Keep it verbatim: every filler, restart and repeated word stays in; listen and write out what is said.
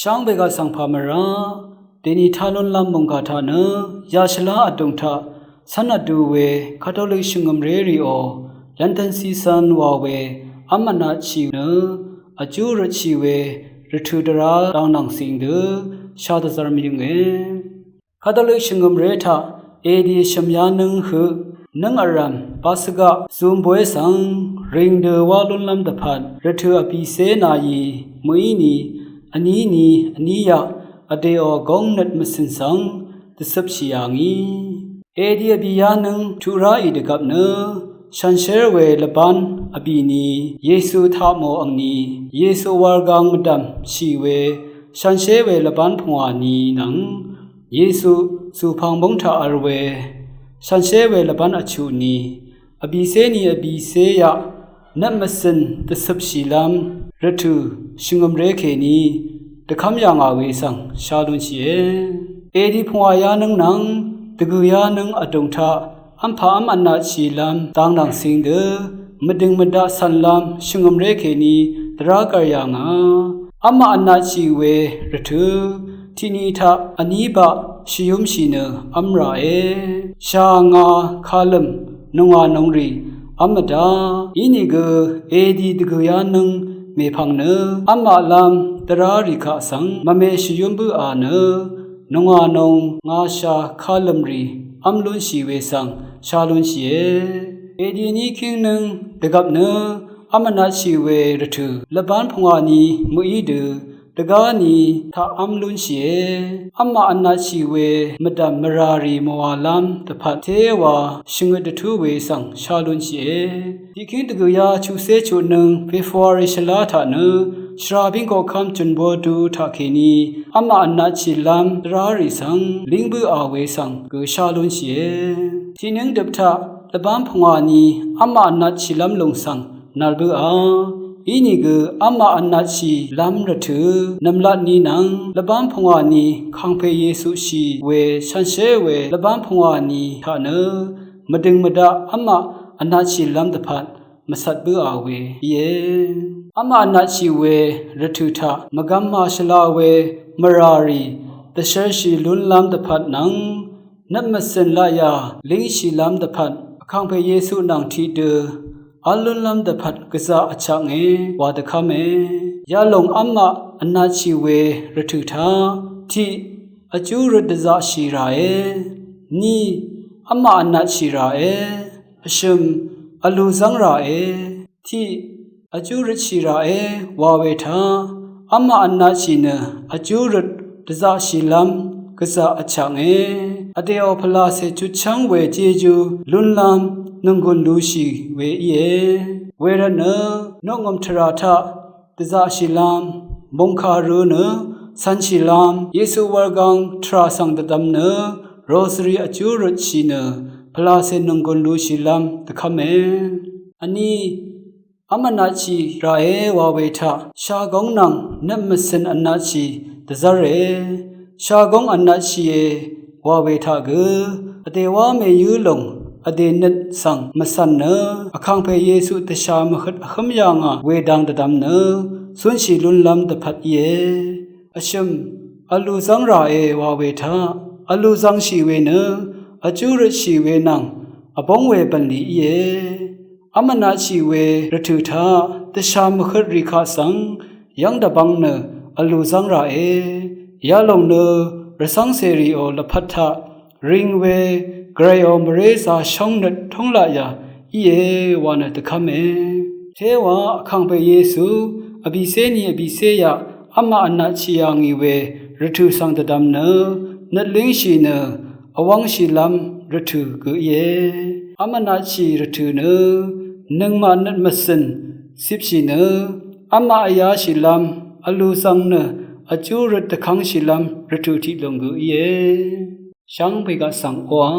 Shvngbe gaq svng pà mvrá dèní tá lúnlv́m mònggà taq nø yashvlá vdùng taq cv́n vdu we Katolik shvngø̀mré rìò Lenten Season wa we v́m vnatshì nø vjú røtshì we rvtø̀ dvrá dang nvng cìng dø shà dvzvr mvyønge. Katolik shvngø̀mré taq edi shø̀m yánǿng høq nǿng vrv̀m basvgaq zūm boy svng ring dø wá lúnlv́m dvpvt rvtø̀ vbìcé nàí mø̀íni vníni vníyaq vdèò góng nøt mvcø̀n svng dvcøpshì yà ngì. Edi vbì yánǿng tuq ráì dvgvp nø shànshér we lvbán vbìni Yesu taq mò angni Yesu wargang mvdv̀mshì we shànshér we lvbán pungwàni nvng Yesu zùpvng bóng taq v̄l we shànshér we lvbán vchuqni vbìcé ni vbìcé yaq nøt mvcø̀n dvcøpshìlv́m rvtø̀ shvngø̀mré kèní dvkv́m yà ngà we svng shá lúnshìe. Edi pungwà yánǿng nvng dvgø̀ yánǿng vdùng taq v́mpà v́m vnatshìlv́m dang nvng cìng dø mvdø̀ng mvdaq cv̀nlv́m shvngø̀mré kèní dvrá gv̀r yà ngà. V́mmaq vnatshì we rvtø̀ tiqni taq vní baq shvyúmshì nø v́m ràe. Shà ngà kalø̀m nungwà nungrì v́m vdá. Inìgø edi dvgø̀ yánǿng mèpvng nø v́mmaqlv́m dvrá rì kaq svng mvme shvyúm bǿà nø nungwà nung ngàshà kalø̀mrì v́m lúnshì we svng shá lúnshìe. Edi vní kíngnǿng dvgvp nø v́m vnatshì we rvtø̀ lvbán pungwàni mø̀í dø dvgáni taq v́m lúnshìe. V́mmaq vnatshì we mvdv̀m mvràrì mvwàlv́m dvpvt téwa shvngøt dvtú we svng shá lúnshìe. Tiqkíng dvgø̀yá chuqcé chuqnøng February shvlá taq nø shvrabíng koqkv́m jùn bodu taqkèní v́mmaq vnatshìlv́m dvrárì svng líng bǿà we svng gø shá lúnshìe. Tiqnǿng døp taq lvbán pungwàni v́mmaq vnatshìlv́m lùng svng nvl bǿà. Inìgø v́mmaq vnatshìlv́m rvtø̀ nv̀mlatni nvng lvbán pungwàni kàngpè Yesushì we shànshér we lvbán pungwàni taq nø mvdø̀ng mvdaq v́mmaq vnatshìlv́m dvpvt mvcvt bǿà we íe. V́mmaq vnatshì we rvtø̀ taq mvgvm màshvla we mvràrì dvshv̄rshì lúnlv́m dvpvt nvng nøt mvcø̀n laqyà língshìlv́m dvpvt vkàngpè Yesu nvng tiqdø v́l lúnlv́m dvpvt gvzaq vchaknge wa dvkv́me. Yalòng v́mmaq vnatshì we rvtø̀ taq tiq vjú røt dvzaqshì ràe. Ni v́mmaq vnatshì ràe. Vshø̀m vlù zv́ng ràe. Tiq vjú røtshì ràe wa we taq v́mmaq vnatshì nø vjú røt dvzaqshìlv́m gvzaq vchaknge. Vdèò pvlacè jutchv́ng we jejú lúnlv́m nònggùn lushì we íe. Wervtnø noqngø̀m tvrà taq dvzaqshìlv́m mòngkà rø̄ nø cv̄nshìlv́m Yesu wurgang tvrà svng dvdvm nø rosary vjú røtshì nø pvlacè nònggùn lushìlv́m dvkv́me. Vní v́m vnatshì ràe wa we taq shagóng nvng nøt mvcø̀n vnatshì dvzv́re. Shagóng vnatshìe wa we taq gø vdè wá mèyǿ lòng vdè nøt svng mvcv̀n nø vkàngpè Yesu dvshà mvhøt vhǿm yà ngà wedang dvdvm nø cúnshì lúnlv́m dvpvt íe. Vshø̀m vlù zv́ng ràe wa we taq vlù zv́ngshì we nø vjú røtshì we nvng vbóng we bv̀nlì íe. V́m vnatshì we rvtø̀ taq dvshà mvhøt rì kaq svng yv́ng dvbvng nø vlù zv́ng ràe. Yalòng nø rvcv́ng cèrìò lvpat taq ring we gvrayò mvrézā shóng nøt tóng laqyà íe wa nø dvkv́me. Téwa vkàngpè Yesu vbìcé ni vbìcé yaq v́mmaq vnatshì yà ngì we rvtø̀ svng dvdvm nø nøt língshì nø vwv́ngshìlv́m rvtø̀ gø íe. V́m vnatshì rvtø̀ nø nøngmaq nøt mvcø̀n cipshì nø v́mmaq vyáshìlv́m vlù zvng nø vjú røt dvkv́ngshìlv́m rvtø̀ tiq lùng gø íe. Shvngbe gaq svng oqà